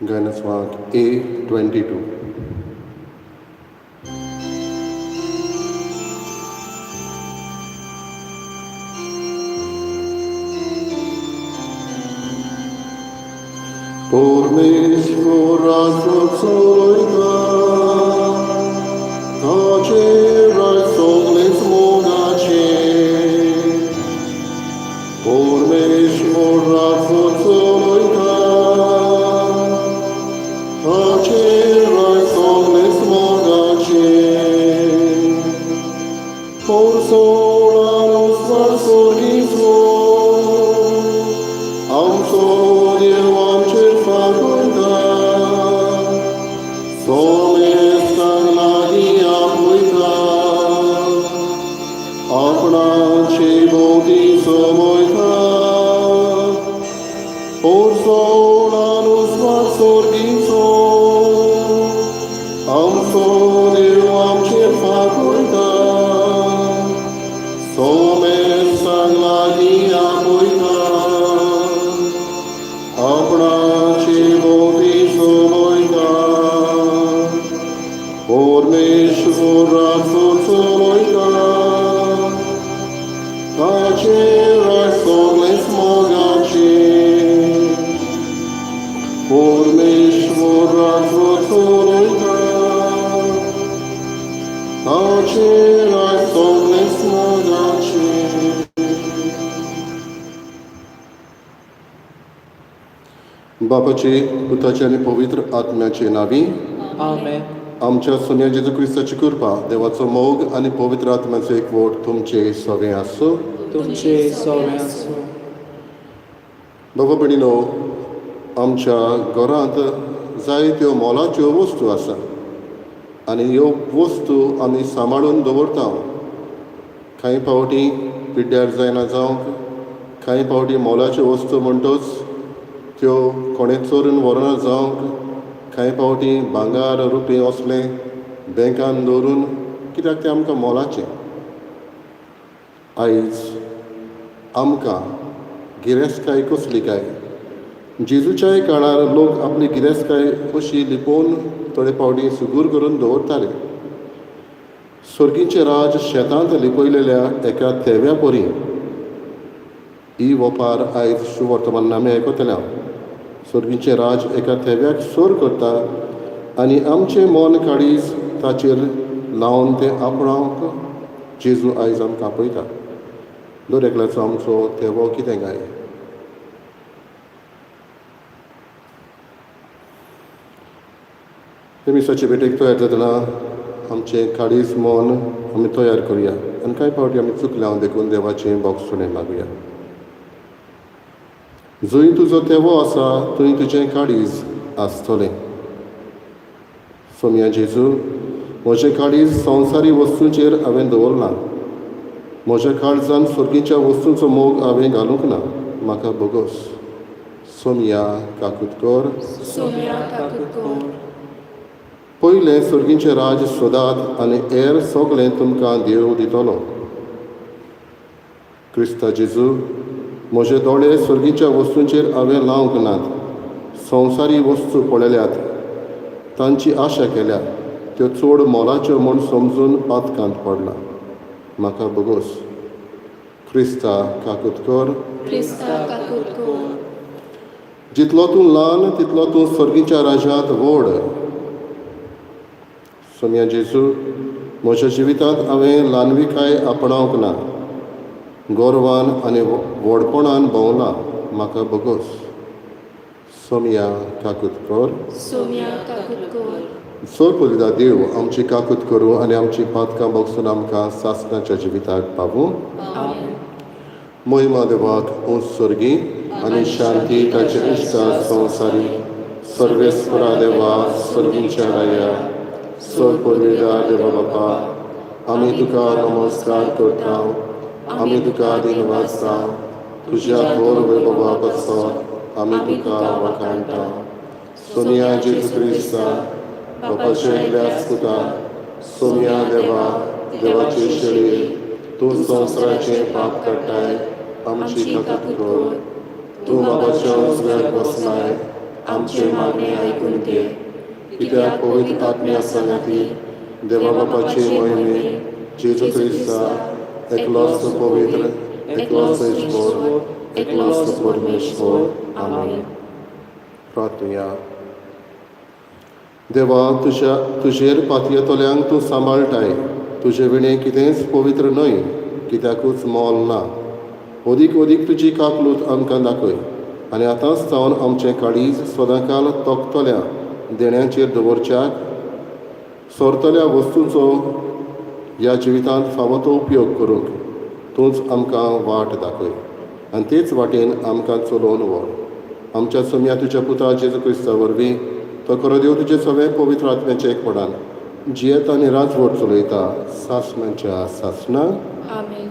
गायनास वाक A22. परमेश्वराचो चलयता ताचेर सगळेच मोगाचें परमेश्वराचो चलयता ताचेर सगळेच मोगाचें पोरसोळानुस्वार सोर्गीचो आमचो देव आमचेर फागयता सोमेस्तांक लागीं आपयता आपणाचे भोंवती जमयता पोरसोळानुस्वार सोर्गीचो आमचो देव आमचेर फागयता सोमेस्तांक लागीं आपयता आपणाचे भोंवती जमयता परमेश्वराचो चलयता ताचेर सगळेच मोगाचें परमेश्वराचो चलयता ताचेर सगळेच मोगाचें. बापाचे, पुताचे आनी पवित्र आत्म्याचे नांवी. आमेन. आमच्या सोन्या जेजू क्रिस्ताची कृपा, देवाचो मोग आनी पवित्र आत्म्याचो एकवट तुमचे सगळें आसूं. तुमचे सोवे आसूं. बाबा भयणीनो, आमच्या घरांत जायत्यो मोलाच्यो वस्तू आसा आनी ह्यो वस्तू आमी सांबाळून दवरता. कांय फावटी पिड्ड्यार जायना जावंक, कांय फावटी मोलाच्यो वस्तू म्हणटच त्यो कोणें चोरून व्हरना जावंक, कांय फावटी भांगार रुपये असलें बँकान दवरून, कित्याक तें आमकां मोलाचें. आयज आमकां गिरेस्तकाय कसली काय? जेजूच्याय काळार लोक आपली गिरेस्तकाय अशी लिपोवन थोडे फावटी सुगूर करून दवरताले. सर्गीचें राज शेतांत लिपयलेल्या एका थेव्या परी. ही वपार आयज शुवर्तमान आमी आयकतले. सर्गीचें राज एका थेव्याक सोर करता आनी आमचें मन काळीज ताचेर लावन तें आपणावंक जेजू आयज आमकां आपयता. दर एकल्याचो आमचो थेवो कितें काय? ते मिसाचे भेटेक तयार जातना आमचें काळीज मन आमी तयार करुया आनी कांय फावटी आमी चुकल्या देखून देवाचें बोगसणें मागुया. जंय तुजो तेवो आसा थंय तुजें काळीज आसतलें. सोमया जेजू, म्हजें काळीज संवसारी वस्तूंचेर हांवें दवरलां. म्हज्या काळजान सर्गीच्या वस्तूंचो मोग हांवें घालूंक ना. म्हाका बोगोस. सोमया काकूत कर. सोम्या काकूत कर. पयलें सर्गीचें राज सोदात आनी हेर सगळें तुमकां देव दितलो. क्रिस्ता जेजू, म्हजे दोळे सर्गीच्या वस्तूंचेर हांवें लावंक नात. संवसारी वस्तू पळयल्यात, तांची आशा केल्या, त्यो चड मोलाच्यो म्हूण समजून पातकांत पडला. म्हाका बोगोस. क्रिस्ता काकूत कर. क्रिस्ता काकूत कर. जितलो तूं ल्हान तितलो तूं सर्गीच्या राज्यांत व्हड. सोमया जेजू, म्हज्या जिवितांत हांवें ल्हानविकाय आपणावंक ना. गोरवान आनी व्हडपणान भोंवला. म्हाका बोगोस. सोमया काकूत कर. सोम्या काकूत कर. सर पलिदा देव आमची काकूत करूं आनी आमची पातकां बगसून आमकां सासणाच्या जिविताक पावूं. आमेन. महिमा देवाक उंच सर्गी आनी शांती ताचे इश्टा संवसारी. सर्वेस्परा देवा, सर्गीच्या राया, सर पलवेदार देवा बापा, आमी तुका नमस्कार करता, आमी तुका दिन वाचता. तुज्या थोर वैभवा पासत आमी तुका वाखाणटा. सोनिया जेजू क्रिस्ता, बापाच्या एकल्याच पुता, सोनिया देवा, देवाचे शरीर, तूं संवसाराचें पाप काडटाय, आमची काकूत कर. तूं बाबाच्या उजव्याक बसलाय, आमचें मागणें आयकून घे, कित्याक पवित्र आत्म्या सांगाती देवा बापाचे मोहिमे जेजू क्रिस्ता एकलोच पवित्र, एकलोच ईश्वर, एकलोच परमेश्वर. आमेन. प्रार्थुया. देवा, तुज्या तुजेर पातयेतल्यांक तूं सांबाळटाय. तुजे विणें कितेंच पवित्र न्हय, कित्याकूच मोल ना. अदीक अदीक तुजी काकलूत आमकां दाखय आनी आतांच सावन आमचें काळीज सदांकाल तोखतल्या देण्याचेर दवरच्याक सोरतल्या वस्तूंचो ह्या जिवितांत फावो तो उपयोग करूंक तूंच आमकां वाट दाखय आनी तेच वाटेन आमकां चलोवन व्हर. आमच्या सोम्या तुज्या पुता जेजू क्रिस्ता वरवीं, तो खरो देव, तुजे सगळे पवित्र आत्म्याचे एकपणान जियेता आनी राजवट चलयता सासणाच्या सासणां. आमेन.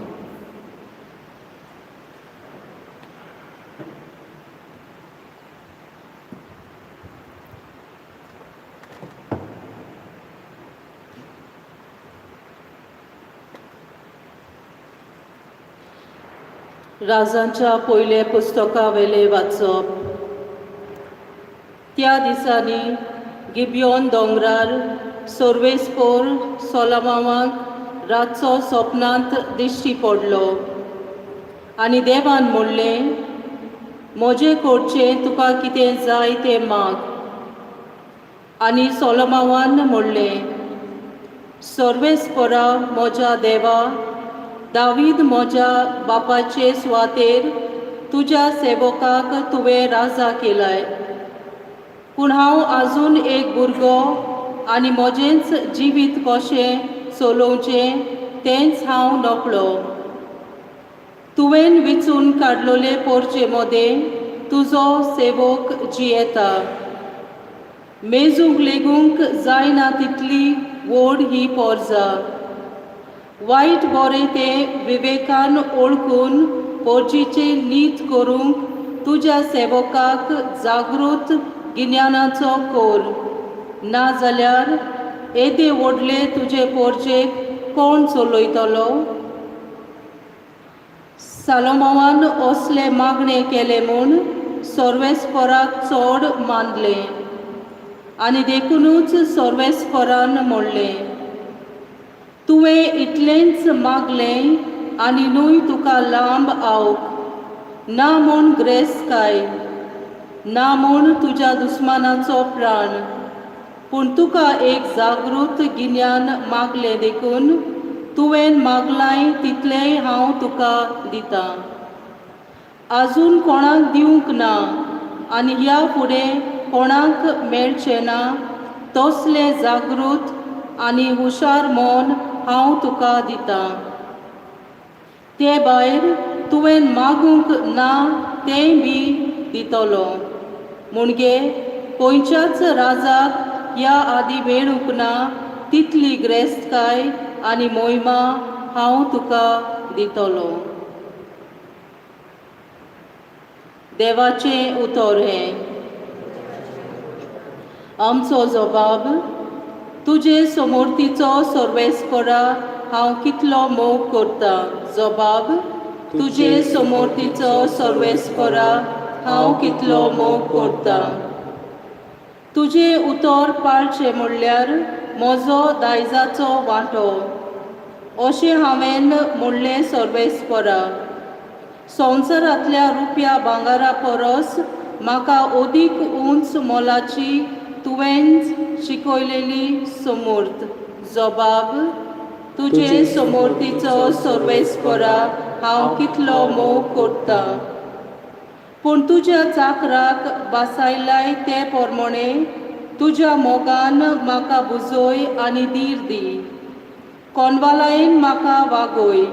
राजांच्या पयले पुस्तका वेले वाचप. त्या दिसांनी गिबियोन दोंगरार सर्वेस्पोर सोलामावाक रातचो सपनांत दिश्टी पडलो आनी देवान म्हणलें, म्हजे कडचें तुका कितें जाय तें माग. आनी सोलोमावान म्हणलें, सर्वेस्परा म्हज्या देवा, दावीद म्हज्या बापाचे सुवातेर तुज्या सेवकाक तुवें राजा केलाय, पूण हांव आजून एक भुरगो आनी म्हजेंच जिवीत कशें चलोवचें तेंच हांव नकळो. तुवें विचून काडलोले पोरचे मदें तुजो सेवक जियेता. मेजूंक लेगूंक जायना तितली व्हड ही पोरजा. वायट बरें तें विवेकान ओळखून पोरजीचें नीत करूंक तुज्या सेवकाक जागृत गिन्यानाचो कोर, नाजाल्यार येदे व्हडले तुजे पोरजेक कोण चलयतलो? सालोमावान असले मागणें केलें म्हूण सर्वेस्पराक चड मानलें आनी देखुनूच सर्वेस्परान म्हणलें, तुवें इतलेंच मागलें आनी न्हय तुका लांब आवक, ना म्हूण ग्रेस्तकाय, ना म्हूण तुज्या दुस्मानाचो प्राण, पूण तुका एक जागृत गिन्यान मागलें देखून तुवें मागलांय तितलेंय हांव तुका दितां. आजून कोणाक दिवंक ना आनी ह्या फुडें कोणाक मेळचें ना तसलें जागृत आनी हुशार मन हांव तुका दितां. ते भायर तुवें मागूंक ना तेंय बी दितलो, म्हणगे खंयच्याच राजाक ह्या आदीं मेळूंक ना तितली ग्रेस्तकाय आनी मोहिमा हांव तुका दितलो. देवाचें उतर हें. आमचो जबाब. तुजे समोर्तीचो सर्वेस्परा हांव कितलो मोग करता. जबाब. तुजे समोर्तीचो सर्वेस्परा हांव कितलो मोग करता. तुजें उतर पाळचें म्हणल्यार म्हजो दायजाचो वांटो अशें हांवें म्हणलें सर्वेस्परा. संवसारांतल्या रुपया भांगरा परस म्हाका अदीक उंच मोलाची तुवेंच शिकयलेली समूर्त. जबाब. तुजे समोर्तीचो सर्वेस्परा हांव कितलो मोग करता. पूण तुज्या चाकराक बासायलाय ते प्रमाणे तुज्या मोगान म्हाका बुजय आनी धीर दी. कोनवालायन म्हाका वागय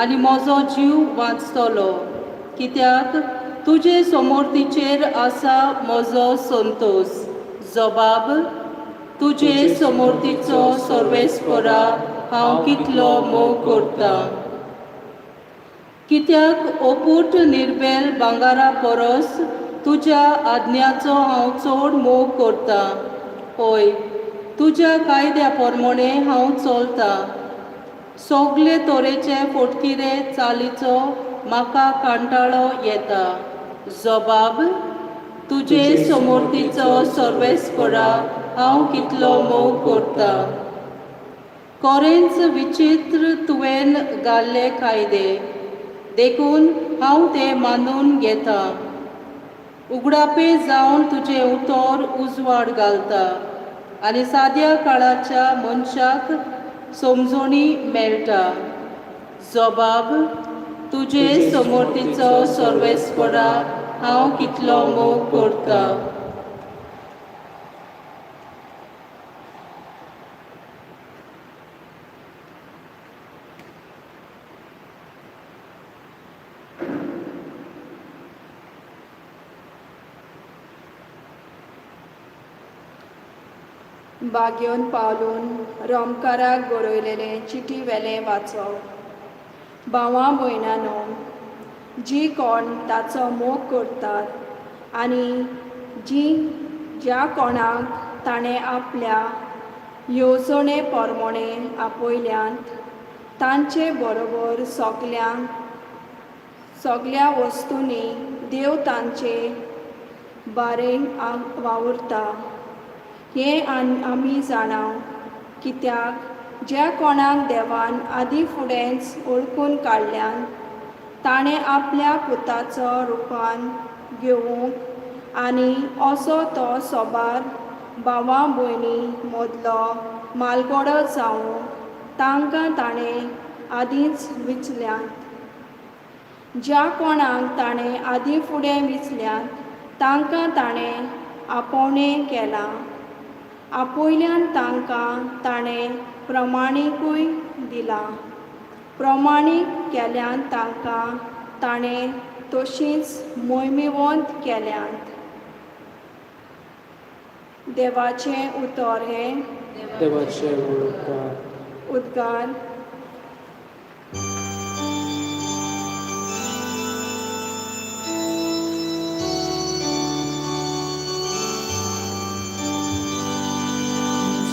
आनी म्हजो जीव वांचतलो, कित्याक तुजे समोर्तीचेर आसा म्हजो संतोश. जबाब. तुजे समोर्तीचो सर्वेस्परा हांव कितलो मोग करता. कित्याक ओपूट निर्बेल भांगरा परस तुज्या आज्ञाचो हांव चड मोग करता. हय, तुज्या कायद्या प्रमाणे हांव चलतां. सगले तरेचे फोटकिरे चालीचो म्हाका कांटाळो येता. जबाब. तुजे समोर्तीचो सर्वेस्परा हांव कितलो मोग करता. कोरेंच विचित्र तुवें घाल्ले कायदे, देखून हांव ते मानून घेता. उगडापे जावन तुजें उतर उजवाड घालता आनी साद्या काळाच्या मनशाक समजणी मेळटा. जबाब, तुजे समोर्तीचो सर्वेस्परा हांव कितलो मोग करता. बाग्योन पावलून रोमकाराक बरयलेलें चिटी वेलें वाचप. भावा भयणानो, जी कोण ताचो मोग करतात आनी जी ज्या कोणाक ताणें आपल्या येवजणे प्रमाणे आपयल्यांत तांचे बरोबर सगल्यांक सगल्या वस्तूंनी देव तांचे बारें वावुरता हें आमी जाणा. कित्याक ज्या कोणाक देवान आदीं फुडेंच वळखून काडल्यान ताणें आपल्या पुताचो रुपान घेवंक आनी असो तो सोबार भावा भयणी मदलो मालगडो जावंक तांकां ताणें आदींच विचल्यात. ज्या कोणाक ताणें आदीं फुडें विचल्यात तांकां ताणें आपोवणें केलां, आपयल्यान तांकां ताणें प्रमाणिकूय दिलां, प्रमाणीक केल्यान तांकां ताणें तशींच मोहिमेवंत केल्यांत. देवाचें उतर हें. देवाचे उपकार. उद्गार.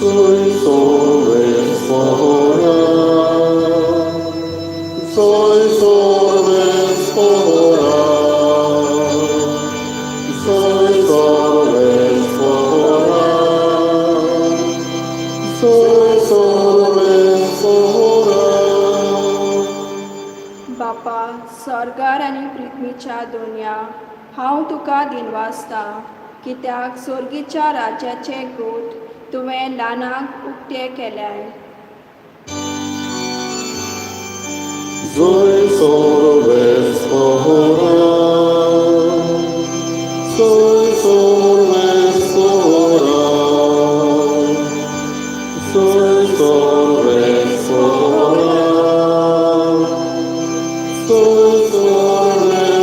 Soy sorvespora, soy sorvespora, soy sorvespora, soy sorvespora. बापा, स्वर्गार आनी पृथ्वीच्या दुनिया, हांव तुका दिनवासता कित्याक सोर्गीच्या राज्याचे गूट तुवें ल्हानांक उक्ते केल्याय. Soy sorvespora, soy sorvespora, soy sorvespora, soy sorvespora.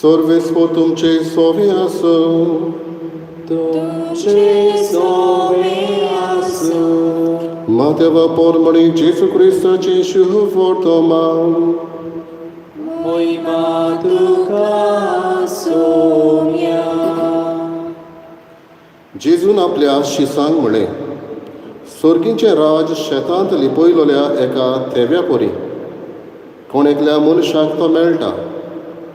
Sorvespo तुमचे सोवे आसूं. तुमचे सोवे आसूं. मातेवा पोरमणी जेजू क्रिस्ताचे शुभ वर्तमान. मोहिमा तुका सोम्या. जेजून आपल्या शिसांक म्हळें, सोर्गीचें राज शेतांत लिपयलोल्या एका थेव्या परी. कोण एकल्या मनशाक तो मेळटा,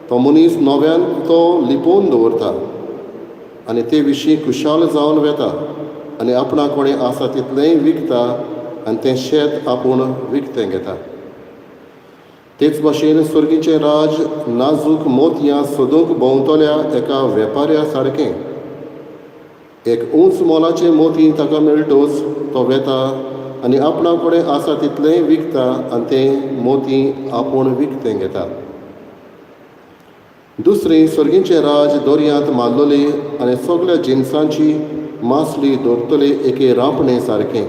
तो मनीस नव्यान तो लिपोवन दवरता आनी ते विशीं खुशाल जावन वेता आनी आपणा कोणें आसा तितलेंय विकता आनी तें शेत आपूण विकतें घेता. तेच भाशेन सोर्गीचें राज नाजूक मोतयां सोदूंक भोंवतल्या एका वेपाऱ्या सारकें. एक उंच मोलाचें मोती ताका मेळटोच तो वेता आनी आपणा कडेन आसा तितलेंय विकता आनी तें मोती आपूण विकतें घेता. दुसरें, सर्गीचें राज दर्यांत मारलोले आनी सगळ्या जिनसांची मासली दवरतले एके रांपणे सारकें.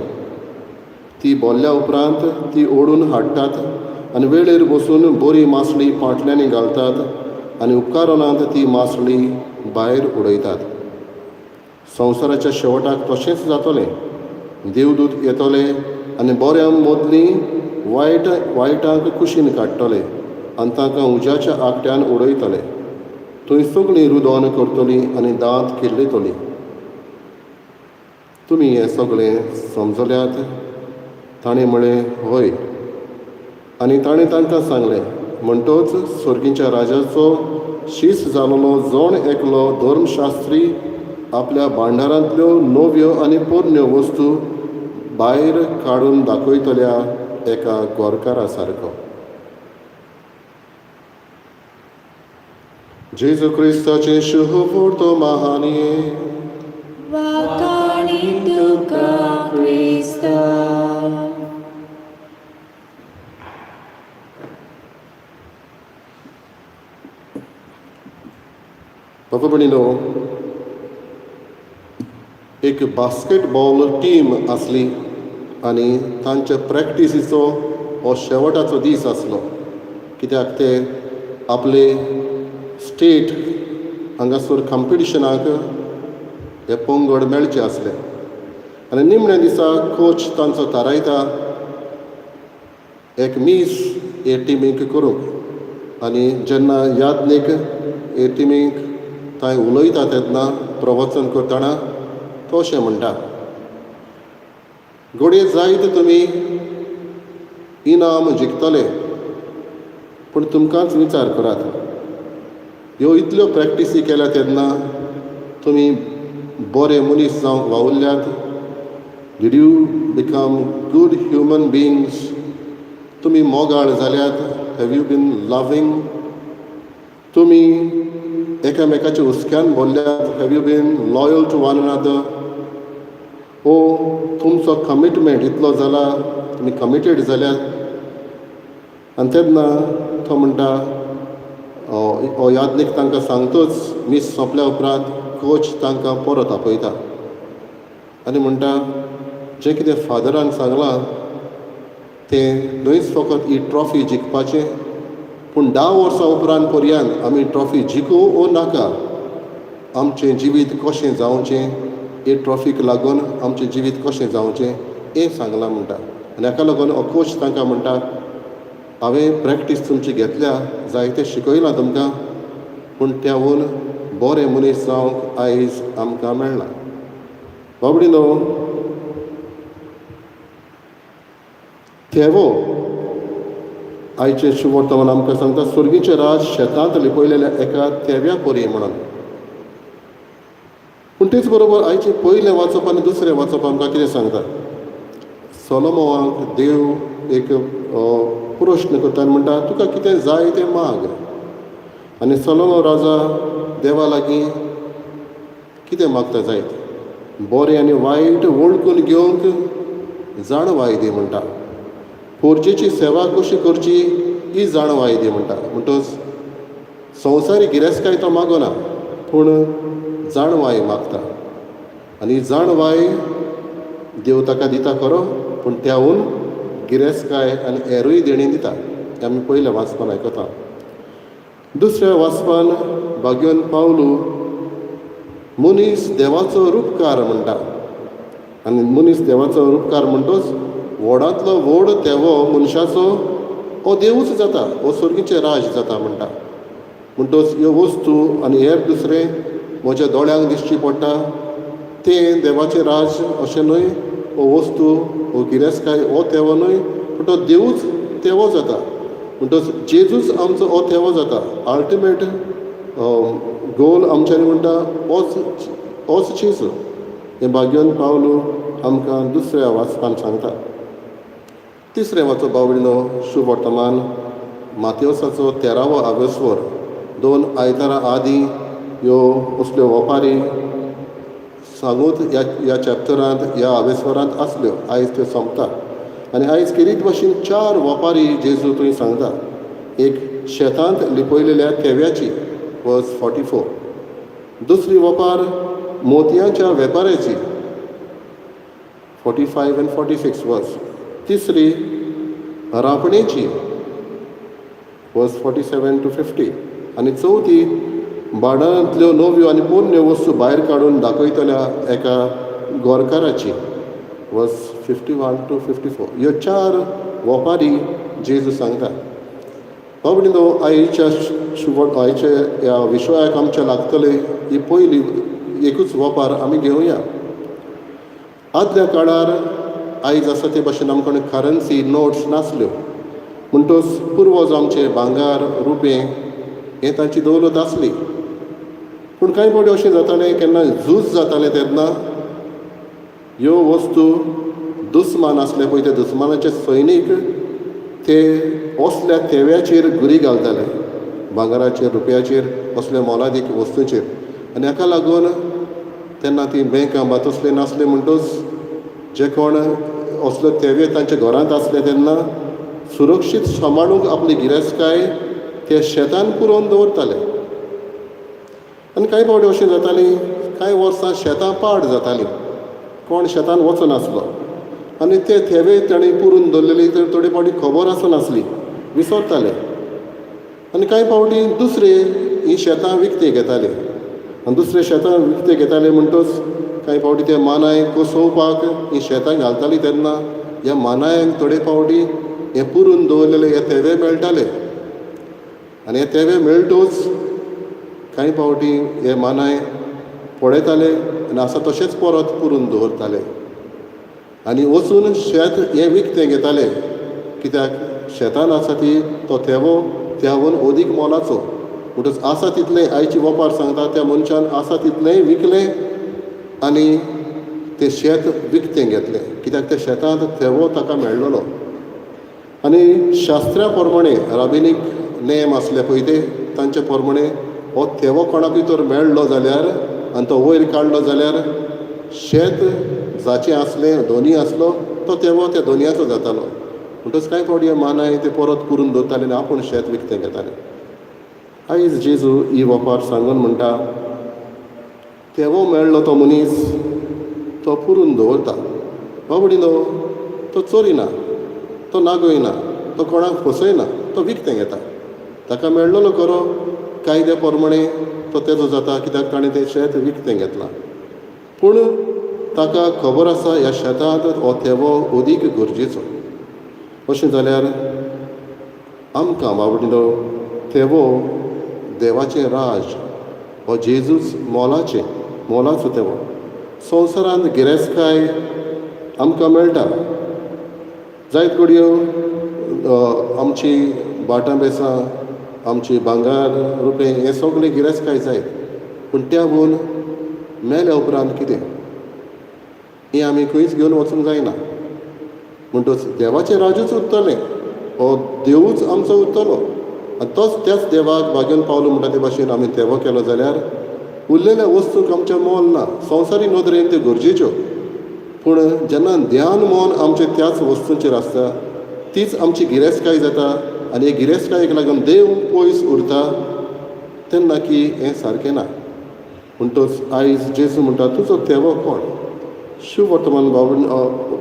ती भरल्या उपरांत ती ओडून हाडटात आनी वेळेर बसून बरी मासळी पांटल्यांनी घालतात आनी उपकारणांत ती मासळी भायर उडयतात. संवसाराच्या शेवटाक तशेंच जातलें. देवदूत येतले आनी बऱ्यां मदलीं वायट वायटांक कुशीन काडटले आनी तांकां उज्याच्या आकट्यान उडयतले. थंय सगळीं रुदन करतलीं आनी दांत किल्लयतलीं. तुमी हें सगळें समजल्यात? ताणें म्हळें, हय. आनी ताणें तांकां सांगलें, म्हणटोच सोर्गीच्या राजाचो शीस जालोलो जोण एकलो धर्मशास्त्री आपल्या भांडारांतल्यो नव्यो आनी पोरण्यो वस्तू भायर काडून दाखयतल्या एका गोरकारा सारको. जेजू क्रिस्ताचें शुभ महानिये. वाखाणी तुका क्रिस्ता. बाबा भयणीनो, एक बास्केटबॉल टीम आसली आनी तांच्या प्रॅक्टिसीचो हो शेवटाचो दीस आसलो, कित्याक ते आपले स्टेट हांगासर कॉम्पिटिशनाक हे पंगड मेळचे आसले. आनी निमण्या दिसा कोच तांचो थारायता एक मीस हे टिमीक करूंक. आनी जेन्ना याज्ञीक हे टिमीक थंय उलयता तेन्ना, प्रवचन करतना तो अशें म्हणटा, घडये जायत तुमी इनाम जिखतले, पूण तुमकांच विचार करात, ह्यो इतल्यो प्रॅक्टिसी केल्या तेन्ना तुमी बरे मनीस जावंक वावुरल्यात? Did you become good human beings? तुमी मोगाळ जाल्यात? Have you been loving? तुमी एकामेकाच्या हुस्क्यान भरल्यात? Have you been loyal to one another? ओ तुमचो कमिटमेंट इतलो जाला, तुमी कमिटेड जाल्यात? आनी तेन्ना तो म्हणटा, हो याज्ञीक तांकां सांगतच मीस सोंपल्या उपरांत कोच तांकां परत आपयता आनी म्हणटा, जें कितें फादरान सांगलां तें न्हयच फकत ही ट्रॉफी जिखपाचें, पूण 10 वर्सां उपरांत पर्यंत आमी ट्रॉफी जिखूं ओ नाका, आमचें जिवीत कशें जावचें, हे ट्रॉफीक लागून आमचें जिवीत कशें जावचें हें सांगलां म्हणटा. आनी हाका लागून हो कोच तांकां म्हणटा, हांवें प्रॅक्टीस तुमची घेतल्या, जायतें शिकयलां तुमकां, पूण त्याहून बरें मनीस जावंक आयज आमकां मेळना. बाबडीनो, थेवो आयचें शुभवर्तमान आमकां सांगता, सुर्गीचें राज शेतांत लिपयलेल्या एका थेव्या परी म्हणून. पूण तेच बरोबर आयचें पयलें वाचप आनी दुसरें वाचप आमकां कितें सांगता? सोलोमोवाक देव एक प्रश्न करता आनी म्हणटा, तुका कितें जाय तें माग. आनी सोलोमो राजा देवा लागीं कितें मागता जायत? बरें आनी वायट वळखून घेवंक जाणवाय दी म्हणटा, पोरजेची सेवा कशी करची ही जाणवाय दी म्हणटा. म्हणटच संवसारी गिरेस्तकाय तो मागना, पूण जाणवाय मागता. आनी जाणवाय देव ताका दिता खरो, पूण त्याहून गिरेस्तकाय आनी हेरूय देणी दिता. हें आमी पयल्या वाचपान आयकता. दुसऱ्या वाचपान भाग्योन पावलू मनीस देवाचो रुपकार म्हणटा. आनी मनीस देवाचो रुपकार म्हणटोच व्हडांतलो व्हड तेवो मनशाचो हो देवूच जाता, हो स्वर्गीचें राज जाता म्हणटा. म्हणटोच ह्यो वस्तू आनी हेर दुसरें म्हज्या दोळ्यांक दिसची पडटा तें देवाचें राज अशें न्हय. हो वस्तू, हो गिरेस्तकाय हो तेवो न्हय, पूण तो देवूच तेवो जाता. म्हणटच जेजूच आमचो हो तेवो जाता. अल्टिमेट गोल आमच्यांनी म्हणटा होच होच जेजू, हें भाग्योन पावलू आमकां दुसऱ्या वाचपान सांगता. तिसरें वाचप, बावडिनो, शुभ वर्तमान मातेवसाचो 13वो आवेस्वर. 2 आयतारां आदीं ह्यो असल्यो ओपारी सांगूत ह्या ह्या चॅप्टरांत, ह्या आवेस्वरांत आसल्यो. आयज त्यो सोंपता आनी आयज केरीत भाशेन चार वोपारी जेजू थंय सांगता. एक शेतांत लिपयलेल्या थेव्याची, वर्स 44. दुसरी वोपार मोतयांच्या वेपाराची, 45 आनी 46 वर्स. तिसरी रांपणेची, वर्स 47 टू 50. आनी चवथी भांडारांतल्यो नव्यो आनी पोरण्यो वस्तू भायर काडून दाखयतल्या एका गोरकाराची, वर्स 51 टू 54. ह्यो चार वोपारी जेजू सांगता. बाबडीनो, आयच्या शुभ आयच्या ह्या विशयाक आमच्या लागतले ही पयली एकूच वोपार आमी घेवया. आदल्या काळार आयज आसा ते भाशेन आमकां करन्सी नोट्स नासल्यो. म्हणटच पुर्वज आमचे भांगर रुपें हें तांची दौलत आसली. पूण कांय फावटी अशें जातालें, केन्ना झूज जातालें तेन्ना ह्यो वस्तू दुस्मान आसले पळय, त्या दुस्मानाचे सैनीक ते असल्या तेव्याचेर घुरी घालताले, भांगराचेर, रुपयाचेर, असल्या मोलादीक वस्तूचेर. आनी हाका लागून तेन्ना ती बँकां बा तसले नासले, म्हणटच जे कोण असले तेवे तांच्या घरांत आसले तेन्ना सुरक्षीत सांबाळूंक आपली गिरेस्तकाय ते शेतान पुरोवन दवरताले. आनी कांय फावटी अशें जातालीं, कांय वर्सां शेतां पाड जातालीं, कोण शेतान वचनासलो आनी ते थेवे ताणें पुरून दवरलेली तर थोडे फावटी खबर आसनासली, विसरताले. आनी कांय फावटी दुसरे हीं शेतां विकतीं घेताले आनी दुसरे शेतां विकतीं घेताले म्हणटच कांय फावटी ते मानाय कसोवपाक हीं शेतां घालतालीं तेन्ना ह्या मानायांक थोडे फावटी हे पुरून दवरलेले हे थेवे मेळटाले. आनी हे थेवे मेळटूच कांय फावटी हे मानाय पळयताले आनी आसा तशेंच परत पुरून दवरताले आनी वचून शेत हें विकतें घेताले, कित्याक शेतान आसा ती तो थेवो त्याहून अदीक मोलाचो. म्हणटच आसा तितलें, आयची वपार सांगता, त्या मनशान आसा तितलेंय विकलें आनी तें शेत विकतें घेतलें, कित्याक त्या शेतांत थेवो ताका मेळ्ळलो. आनी शास्त्रा प्रमाणे राबिनीक नेम आसले पळय ते, तांचे प्रमाणे हो थेवो कोणाकूय तर मेळ्ळो जाल्यार आनी तो वयर काडलो जाल्यार शेत जाचें आसलें, धनी आसलो, तो थेवो त्या धनयाचो जातालो. म्हणटच कांय फावटी हे मानाय ते परत पुरून दवरताले आनी आपूण शेत विकतें घेताले. आयज जेजू ही वपार सांगून म्हणटा, थेवो मेळ्ळो तो मनीस तो पुरून दवरता. बाबडीनो, तो चोरिना, तो नागयना, तो कोणाक फसयना, तो विकतें घेता. ताका मेळ्ळलो खरो कायद्या प्रमाणे तो तेजो जाता, कित्याक ताणें तें शेत विकतें घेतलां. पूण ताका खबर आसा ह्या शेतांत हो थेवो अदीक गरजेचो. अशें जाल्यार आमकां बाबडीनो थेवो देवाचें राज हो जेजूच मोलाचें, मोलाचो थेवो. संवसारांत गिरेस्तकाय आमकां मेळटा, जायत घडयो आमची भाटां बेसां, आमची भांगर रुपें हें सगळें गिरेस्तकाय जायत, पूण त्याहून मेल्या उपरांत कितें हें आमी खंयच घेवन वचूंक जायना. म्हणटच देवाचें राजूच उरतलें, हो देवूच आमचो उरतलो आनी तोच त्याच देवाक भाग्योन पावलो म्हणटा ते भाशेन आमी देवो केलो जाल्यार उरलेल्या वस्तूक आमचें मोल ना. संवसारी नदरेन त्यो गरजेच्यो, पूण जेन्ना ध्यान मन आमचें त्याच वस्तूंचेर आसता तीच आमची गिरेस्तकाय जाता आनी हे गिरेस्तकायेक लागून देव पयस उरता तेन्ना की हें सारकें ना. म्हणटच आयज जेजू म्हणटा, तुजो थेवो कोण? शुभ वर्तमान भाव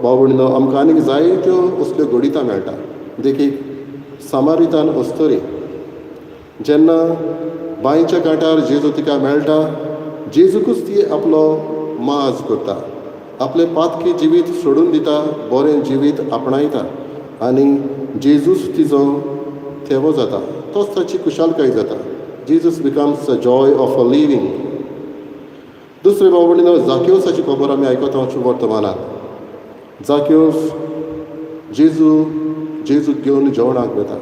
भयणीनो, आमकां आनीक जायत्यो असल्यो घडितां मेळटा. देखीक सामारितान अस्तरी, जेन्ना बांयच्या कांठार जेजू तिका मेळटा, जेजूकूच ती आपलो माज करता, आपलें पातकी जिवीत सोडून दिता, बरें जिवीत आपणायता आनी जेजूच तिजो थेवो जाता, तोच ताची खुशालकाय जाता. Jesus becomes a joy of a living. दुसरे भाव भयणीनो, जाक्योसाची खबर आमी आयकता वर्तमानांत. जाक्योस जेजूक घेवन जेवणाक वता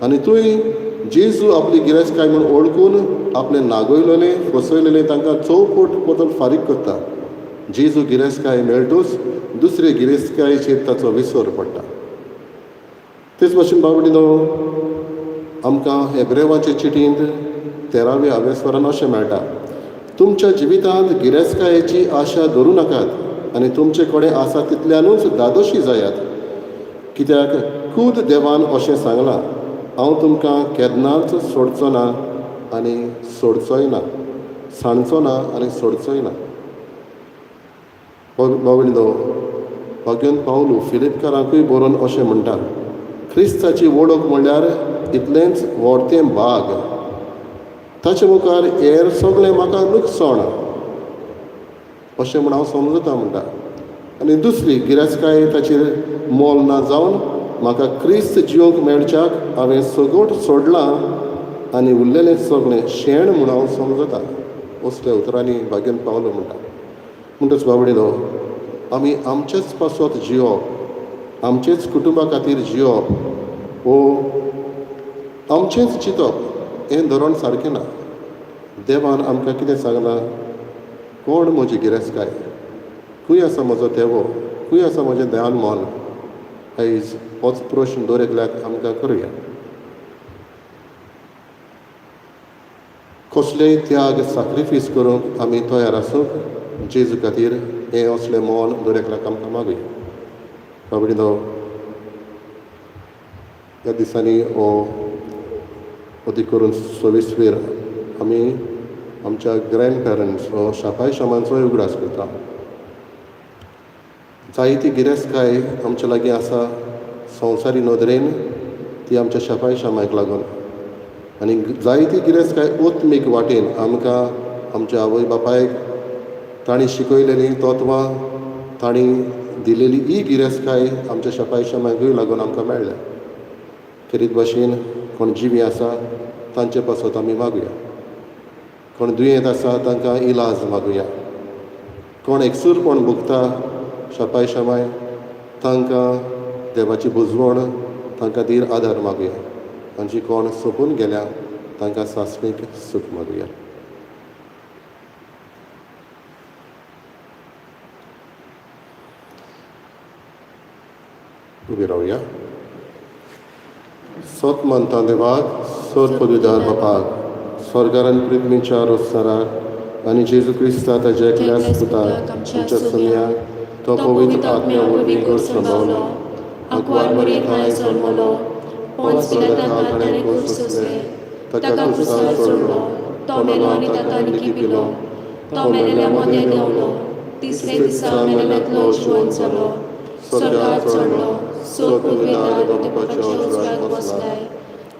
आनी थंय जेजू आपली गिरेस्तकाय म्हूण वळखून आपले नागयलेले फसयलेले तांकां चौपट बदल फारीक करता. जेजू गिरेस्तकाय मेळटूच दुसरे गिरेस्तकायेचेर ताचो विसर पडटा. तेच भाशेन भाव भयणीनो, आमकां हेब्रेवाचे चिटींत 13व्या अवेस्वरान अशें मेळटा, तुमच्या जिवितांत गिरेस्तकायेची आशा धरूं नाकात आनी तुमचे कडेन आसा तितल्यानूच धादोशी जायात, कित्याक खूद देवान अशें सांगलां, हांव तुमकां केन्नाच सोडचो ना आनी सोडचोय ना, सांडचो ना आनी सोडचोय ना. भाव भयणीनो, भाग्योन पावलू फिलिपकारांकूय बरोवन अशें म्हणटा, क्रिस्ताची वळख म्हणल्यार इतलेंच व्हडतें भाग, ताचे मुखार हेर सगळें म्हाका लुकसाण अशें म्हूण हांव समजता म्हणटा. आनी दुसरी गिरेस्तकाय ताचेर मोल ना जावन म्हाका क्रिस्त जिवंक मेळच्याक हांवें सगट सोडलां आनी उरलेलें सगळें शेण म्हूण हांव समजता, असल्या उतरांनी भाग्यान पावलो म्हणटा. म्हणटच भाव भयणीनो, आमी आमचेच पासत जियोवप, आमचेच कुटुंबा खातीर जियोवप वो आमचेंच चिंतप हें धोरण सारकें ना. देवान आमकां कितें सांगलां? कोण म्हजी गिरेस्तकाय, खंय आसा म्हजो तेवो, खंय आसा म्हजें ध्यान मन? आयज होच प्रश्न दर एकल्याक आमकां करुया. कसलेय त्याग साक्रिफीस करूंक आमी तयार आसूंक जेजू खातीर हें असलें मन दर एकल्याक आमकां मागुया. बाबडीनो, ह्या दिसांनी हो अदीक करून सव्वीसवेर आमी आमच्या ग्रँड पॅरंट्स हो शापाय शामांचोय उगडास करता. जायती गिरेस्तकाय आमच्या लागीं आसा संवसारी नदरेन, ती आमच्या शापाय शामाक लागून, आनी जायती गिरेस्तकाय आत्मीक वाटेन आमकां आमच्या आवय बापायक तांणी शिकयलेलीं तत्वां, तांणी दिलेली ही गिरेस्तकाय आमच्या शापाय शामाकूय लागून आमकां मेळ्ळ्या. खेरीत भाशेन कोण जिवी आसा तांचे पासत आमी मागुया, कोण दुयेंत आसा तांकां इलाज मागुया, कोण एकसूरपण भोगता शापाय शामाय तांकां देवाची बुजवण, तांकां धीर आदार मागुया, आनी जी कोण सोंपून गेल्या तांकां सासणीक सूख मागुया. उबी रावया. सोत मानता देवाक, सोत पदवीदार बापाक, स्वर्गार आनी पृथ्वीच्या रोस्ताराक, आनी जेजू क्रिस्ता ताच्या एकल्याच पुताक आमच्या सोमयाक, तो पवित्र आत्म्या वरवीं घोर आंकवार मरी थंय जल्मलो, पोंच पिलाता ताणें कूस सोंसलें, ताका क्रुसार चडलो, तो मेलो आनी ताका निकिपिलो, तो मेलेल्या मदें देंवलो, तिसरे दिसा मेलेल्यांतलो जिवन जालो, स्वर्गार चडलो, सोद पदवीदार बापाच्या उजव्याक बसलाय,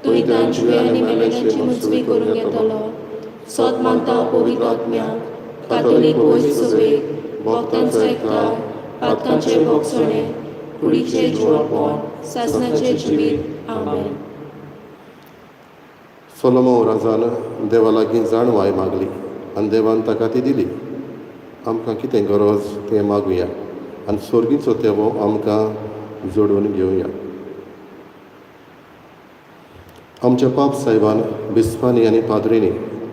थंय जिवे आनी मेलेल्यांची मुजवी करूंक येतलो. सोद मानता पवित्र आत्म्याक, कातोलीक वयस सभेक, भक्तांचो एकठार, पातकांचे भोगसणे, कुडीचे जिवोपण, सासणाचें जिवीत. आमेन. सोलोमो राजान देवा लागीं जाणवाय मागली आनी देवान ताका ती दिली. आमकां कितें गरज तें मागुया आनी स्वर्गीचो तेवो आमकां जोडून घेवया. आमच्या पाप साहेबान, बिस्पांनी आनी पाद्रींनी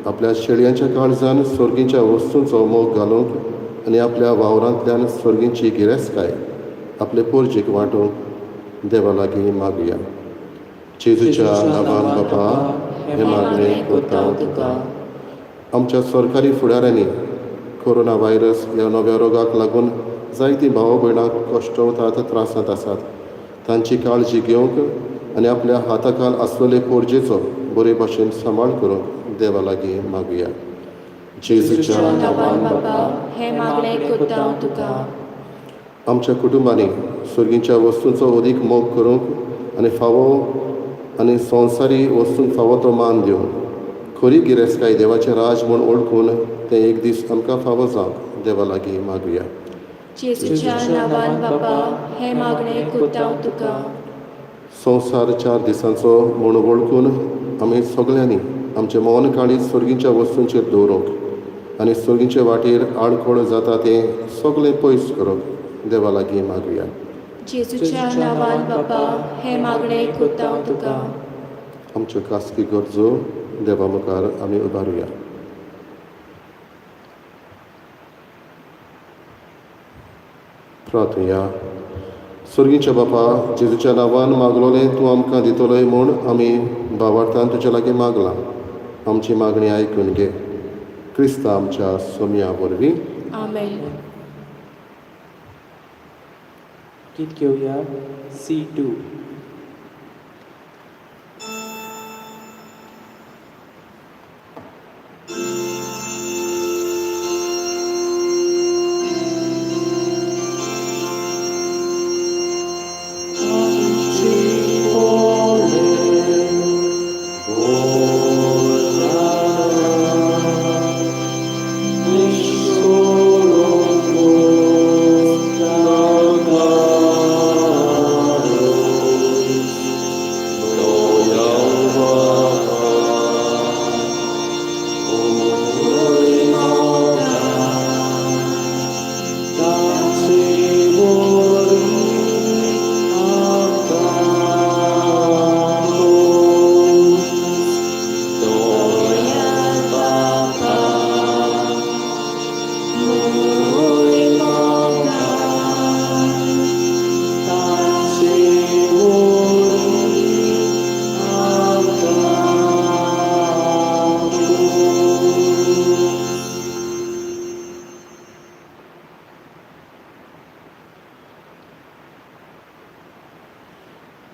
आपल्या शेळयांच्या काळजान स्वर्गीच्या वस्तूंचो मोग घालूंक आनी आपल्या वावरांतल्यान स्वर्गीची गिरेस्तकाय आपले पोरजेक वांटूंक देवा लागीं मागुया. जेजूच्या नांवान बापा हें मागणें करता तुका. आमच्या सरकारी फुडाऱ्यांनी कोरोना व्हायरस ह्या नव्या रोगाक लागून जायतीं भाव भयणां कश्टवतात, त्रासांत आसात, तांची काळजी घेवंक आनी आपल्या हाताखाल आसलेले पोरजेचो बरे भाशेन सांबाळ करूंक देवा लागीं मागुया. जेजूच्या नांवान बापा हें मागणें करता तुका. आमच्या कुटुंबांनी स्वर्गीच्या वस्तूंचो अदीक मोग करूंक आनी फावो आनी संवसारी वस्तूंक फावो तो मान दिवंक खरी गिरेस्तकाय देवाचें राज म्हूण वळखून तें एक दीस आमकां फावो जावंक देवा लागीं मागुया. जेजूच्या नांवान बापा हें मागणें करता तुका. संवसार 4 दिसांचो म्हूण वळखून आमी सगळ्यांनी आमचें मन काळीज स्वर्गीच्या वस्तूंचेर दवरूंक आनी स्वर्गीचे वाटेर आडखळ जाता तें सगळें पयस करूंक देवा लागीं मागुया. जेजूच्या नांवान बापा हें मागणें करता तुका. आमच्यो खासगी गरजो देवा मुखार आमी उबारुया. प्रार्थुया. स्वर्गीच्या बापा, जेजूच्या नांवान मागलोलें तूं आमकां दितलोय म्हूण आमी भावार्थान तुज्या लागीं मागलां. आमची मागणी आयकून घे. क्रिस्ता आमच्या सोमया वरवीं. आमेन. गीत घेवया C2.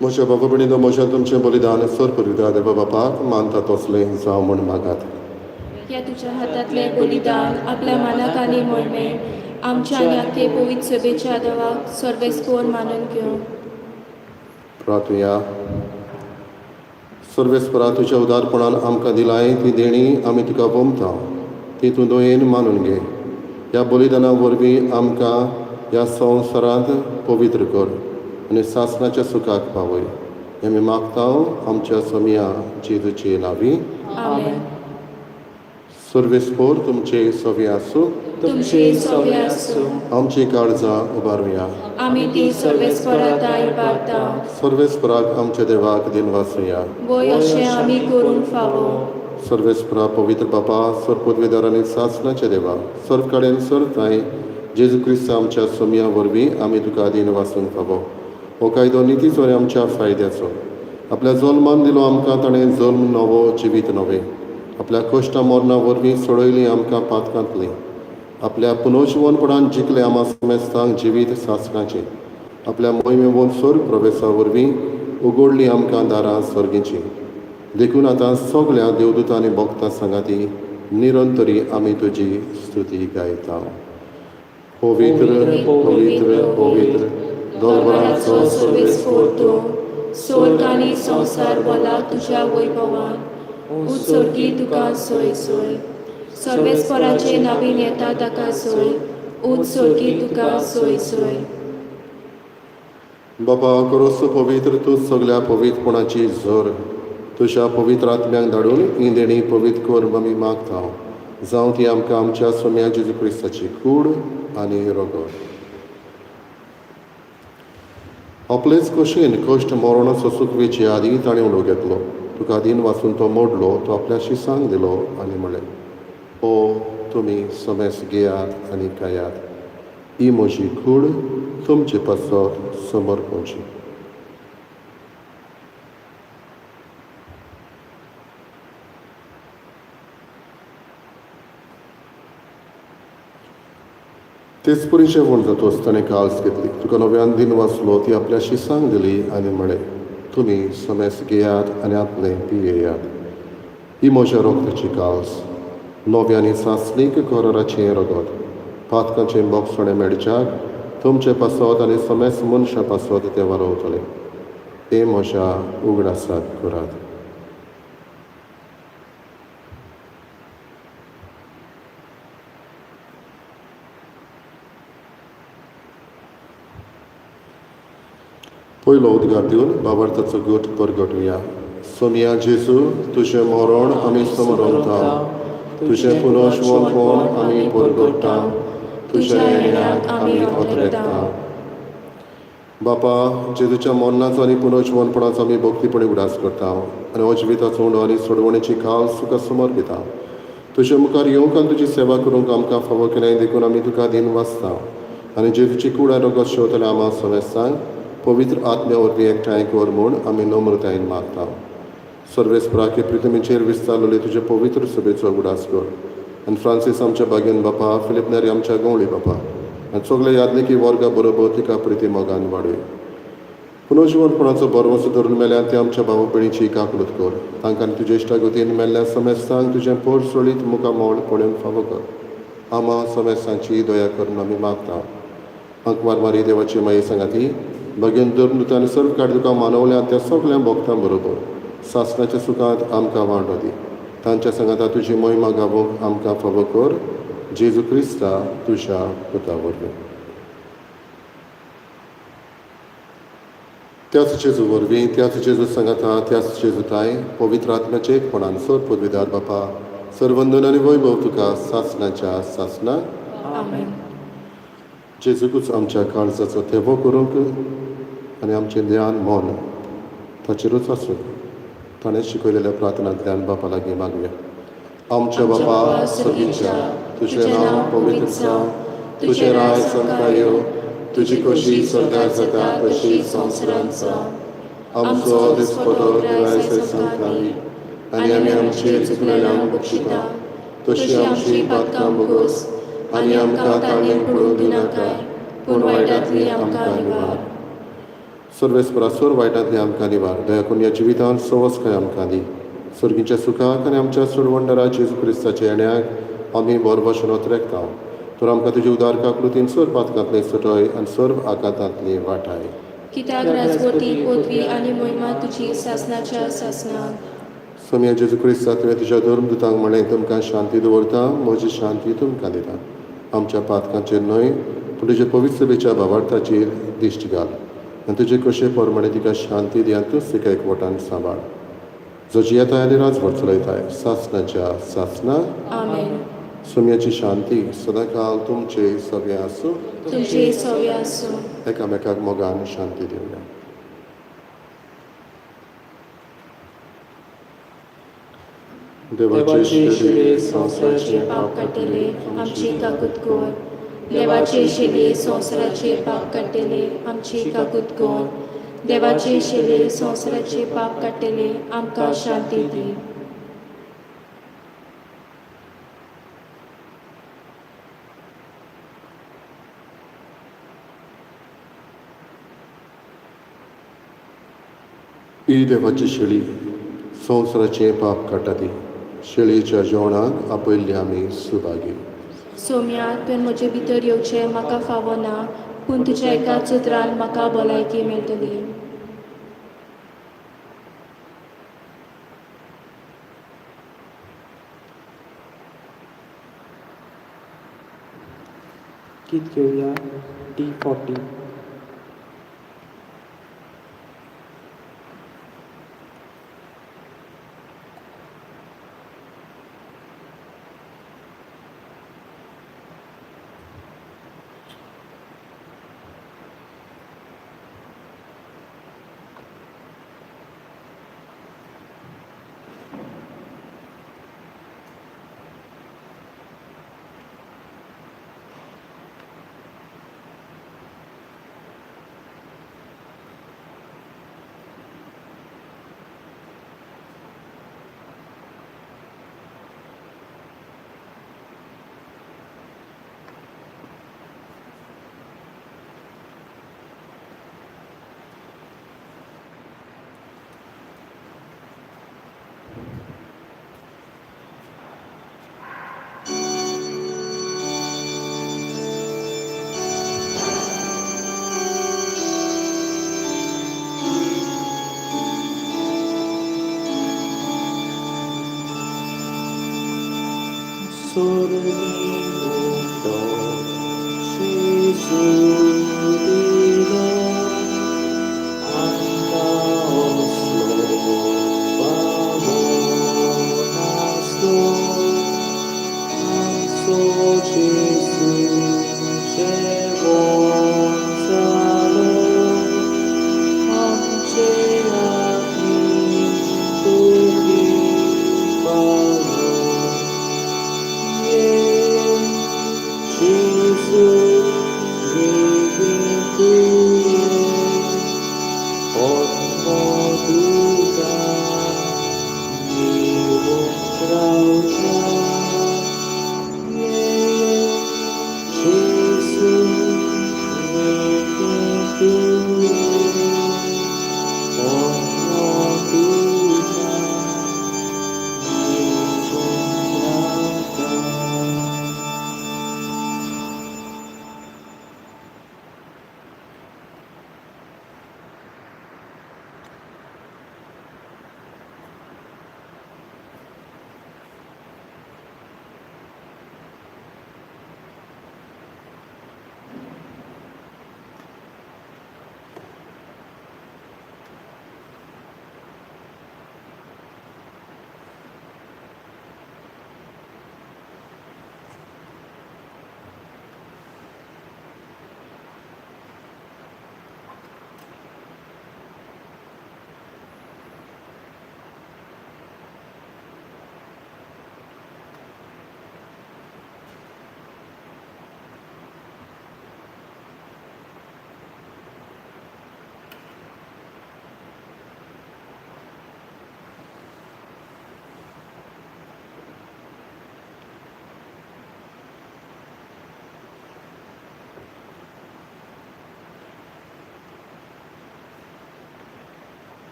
म्हज्या बाबा भयणीनो, म्हज्या तुमचें बलिदान सर पुरविता देवा बापाक मानता तसलें जावं म्हूण मागात. ह्या तुज्या हातांतलें बलिदान आपल्या मानाक आनी मोहिमे आमच्या आनी आख्खे पवित्र सभेच्या देवाक सर्वेस्पोर मानून घेवं. प्रार्थुया. सर्वेस्परा, तुज्या उदारपणान आमकां दिलाय ती देणी आमी तुका वमता, ती तूं दयेन मानून घे. ह्या बलिदाना वरवीं आमकां ह्या संवसारांत पवित्र कर आनी सासणाच्या सुखाक पावय. हें आमी मागता आमच्या सोमया जेजूचे नांवी. आमेन. सर्वेस्पोर तुमचे सवे आसूं. तुमचे सवे आसूं. आमची काळजां उबारुया. आमी ती सर्वेस्परा ताई पावता. सर्वेस्पराक आमच्या देवाक दिनवासुया. वय अशें आमी करूंक फावो. सर्वेस्परा, पवित्र बापा, सर पदवेदार आनी सासणाच्या देवा, सर्व कडेन सर्व ठांय जेजू क्रिस्त आमच्या सोमया वरवीं आमी तुका दीन वासूंक फावो. हो कायदो नितीचो आनी आमच्या फायद्याचो. आपल्या जल्मान दिलो आमकां ताणें जल्म नवो, जिवीत नवें. आपल्या कश्टां मरणा वरवीं सोडयली आमकां पातकांतलीं. आपल्या पुनर्जिवनपणान जिखलें आमा समेस्तांक जिवीत सासणाचें. आपल्या मोहिमेवन स्वर्ग प्रवेशा वरवीं उगडलीं आमकां दारां सर्गीचीं. देखून आतां सगळ्या देवदूतां आनी भक्तां सांगाती निरंतरी आमी तुजी स्तुती गायता. पवित्र, पवित्र, पवित्र, दोलबराचो सर्वेस्पोर तूं, स्वर्ग आनी संवसार भरला तुज्या वैभवान. उत्सर्गी तुका सोय सोय. सर्वेस्पराचे नवीन येता ताका सोय. उत्सर्गी तुका सोय सोय. बाबा, करोसो पवित्र तूं सगळ्या पवित्रपणाची झर. तुज्या पवित्र आत्म्यांक धाडून ही देणी पवित्र कर आमी मागता, जावं ती आमकां आमच्या सोम्या जेजू क्रिस्ताची कूड आनी रगत. आपलेच कशेन कश्ट मरण सोसूक वेचे आदीं ताणें उडोव घेतलो. तुका दीन वाचून तो मोडलो, तो आपल्या शिसांक दिलो आनी म्हणलें, ओ तुमी समेस घेयात आनी खायात, ही म्हजी कूड तुमचे पासत समर्पणची. तेच परी जेवण जातोच ताणें काल्स घेतली, तुका नव्यान दीन वाचलो, ती आपल्या शिसांक दिली आनी म्हणलें, तुमी समेस घेयात आनी आपलें पियेयात, ही म्हज्या रगताची काल्स, नव्या आनी सासणीक कराराचें रगत, पातकाचें बोगसणें मेळच्याक तुमचे पासत आनी समेस मनशां पासत तें वारोवतलें. हें म्हज्या उगडासाक करात. पयलो उद्गार दिवन बाबार्थाचो गोट परगटुया. सोमया जेजू, तुजें मरण आमी समरता, तुजें पुनर्जिवनपण आमी परगट्टा, तुज्या येण्याक आमी अत्रेता. बापा, जेजूच्या मरणाचो आनी पुनर्जिवनपणाचो आमी भक्तीपणी उगडास करता आनी हो जिविताचो उंडो आनी सोडवणेची खास तुका समर्पिता. तुजे मुखार येवंक आनी तुजी सेवा करूंक आमकां फावो केलें देखून आमी तुका दीन वाचता आनी जेजूची कूड आनी रगत शेवतले आमा समेस्तांक पवित्र आत्म्या वरवीं एकठांय कर म्हूण आमी नम्रतायेन मागता. सर्वेस्पराके पृथ्वीचेर विस्तारलेले तुजे पवित्र सभेचो उगडास कर आनी फ्रांसीस आमच्या बागेन बापा, फिलीप नेरी आमच्या गवळी बापा आनी सगळे यादनिकी वर्गा बरोबर तिका प्रिती मोगान वाडय. पुनर्जिवनपणाचो भरवंसो धरून मेल्यार ते आमच्या भाव भयणीची काकळूत कर. तांकां तुजे इश्टागतीन मेल्ल्या समेस्तांक तुजें पोर सोळीत मुखामळ पळोवंक फावो कर. आमा समेस्तांची दया करून आमी मागता. अंकवार मारी देवाची माये सांगाती भगेन धरून आनी सर्व काड तुका मानवल्या त्या सगळ्या भक्तां बरोबर सासणाच्या सुखांत आमकां वांटो दी. तांच्या सांगाता तुजी मोहिमा गावोवंक आमकां फावो कर. जेजू क्रिस्ता तुज्या पुता वरवीं. त्याच जेजू वरवीं, त्याच जेजू सांगाता, त्याच जेजू ताय पवित्र आत्म्याचे एकपणान सर पदवीदार बापा, सर्वंदन आनी वैभव तुका सासणाच्या सासणा. आमेन. जेजूकूच आमच्या काळजाचो तेवो करूंक आनी आमचें ध्यान मन ताचेरूच आसूं. ताणें शिकयलेल्या प्रार्थनांतल्यान बापा लागीं मागया. आमच्या बापा सर्गीच्या, तुजें नांव पवित्र जावं, तुजें राय आमकां येवं, तुजी खोशी स्वर्गार जाता तशी संवसारांत जावं. आमचो दिसपटो दिवायस आमकां दी आनी आमी आमचे चुकलेल्यांक बक्षिता तशी आमची पातकां बोगोस आनी आमकां ताणें पडूंक दिनाकाय, पूण वायटांतली आमकां निवार. सर्वेस्परा सोर वायटांतली आमकां निवार. दया करून ह्या जिवितांत सवसकाय आमकां दी. सर्गीच्या सुखाक आनी आमच्या सोडवणदारा जेजू क्रिस्ताच्या येण्याक आमी बरबशेन ओतरेकता. तर आमकां तुजी उदार काकृतीन सर्व पातकांतले सुटय आनी सर्व आघातांतली वाटाय. कित्याक राजवटी पदवी आनी मोहिमा तुजी सासनाच्या सासनाक. सोमया जेजू क्रिस्ता, तुवें तुज्या धर्मदुतांक म्हणलें, तुमकां शांती दवरता, म्हजी शांती तुमकां दिता. आमच्या पातकांचेर न्हय पूण तुजे पवित्र सभेच्या भावार्थाचेर दिश्ट घाल आनी तुजे कशे प्रमाणे तिका शांती दी आनी तूंच तिका एकवटान सांबाळ, जो जियेताय आनी राजवट चलयताय सासनाच्या सासना. आमेन. सोमयाची शांती सदांकाल तुमचे सगळे आसूं. तुमचे सवे आसूं. एकामेकाक मोगान शांती दिवया. देवाचे शिले संवसाराचे पाप काडटले आमची काकूत कर. देवाचे शिले संवसाराचे पाप काडटले आमची काकूत कर. देवाचे शिले संवसाराचे पाप काडटले आमकां शांती दी. ही देवाची शेळी संवसाराचें पाप काडटा ती शेळयेच्या जेवणाक आपयल्ली आमी सुभागी. सोम्या, तुवें म्हजे भितर येवचें म्हाका फावो ना, पूण तुज्या एका चित्रान म्हाका भलायकी मेळटली. गीत घेवया D40.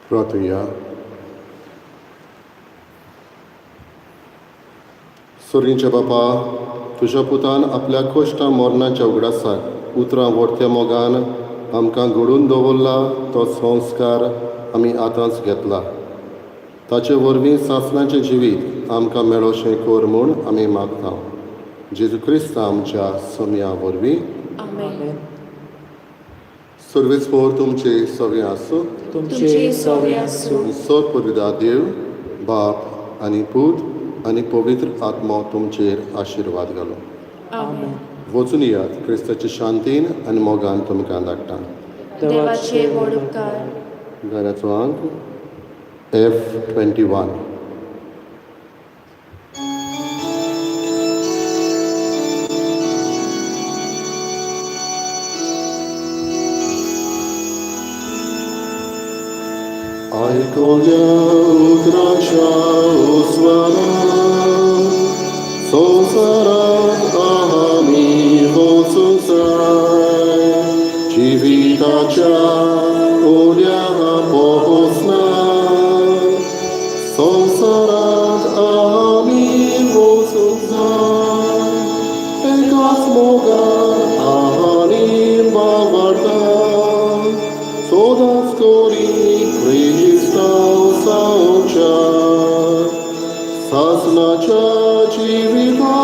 प्रार्थुया. सोर्गींच्या बापा, तुज्या पुतान आपल्या कश्टां मरणाच्या उगडासाक उतरां व्हडत्या मोगान आमकां घडून दवरला तो संस्कार आमी आतांच घेतला. ताचे वरवीं सासणाचें जिवीत आमकां मेळोशें कर म्हूण आमी मागता, जेजू क्रिस्त आमच्या सोमया वरवीं. आमेन. सर्वेस्पोर तुमचे सगळें आसूं. तुमचे सवे आसूं. सर पुरविदा देव बाप आनी पूत आनी पवित्र आत्मो तुमचेर आशिर्वाद घालो. आमेन. वचून येयात क्रिस्ताचे शांतीन आनी मोगान तुमकां धाडटा. देवाचे व्हड उपकार. घराचो अंक F21. आयकोया उतराच्या उस्वारान संवसारांत आमी वचूंक जाय, जिविताच्या उल्या पोहोचना. संवसारांत आमी वचूंक जाय, एकाच मोगान आनी बावडटा, सदांच करी क्रिस्तांव सावच्या सासणाच्या जिविता.